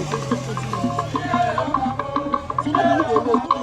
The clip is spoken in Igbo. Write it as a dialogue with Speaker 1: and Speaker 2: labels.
Speaker 1: 15, 20 minutes. So no be who dey wait, no be.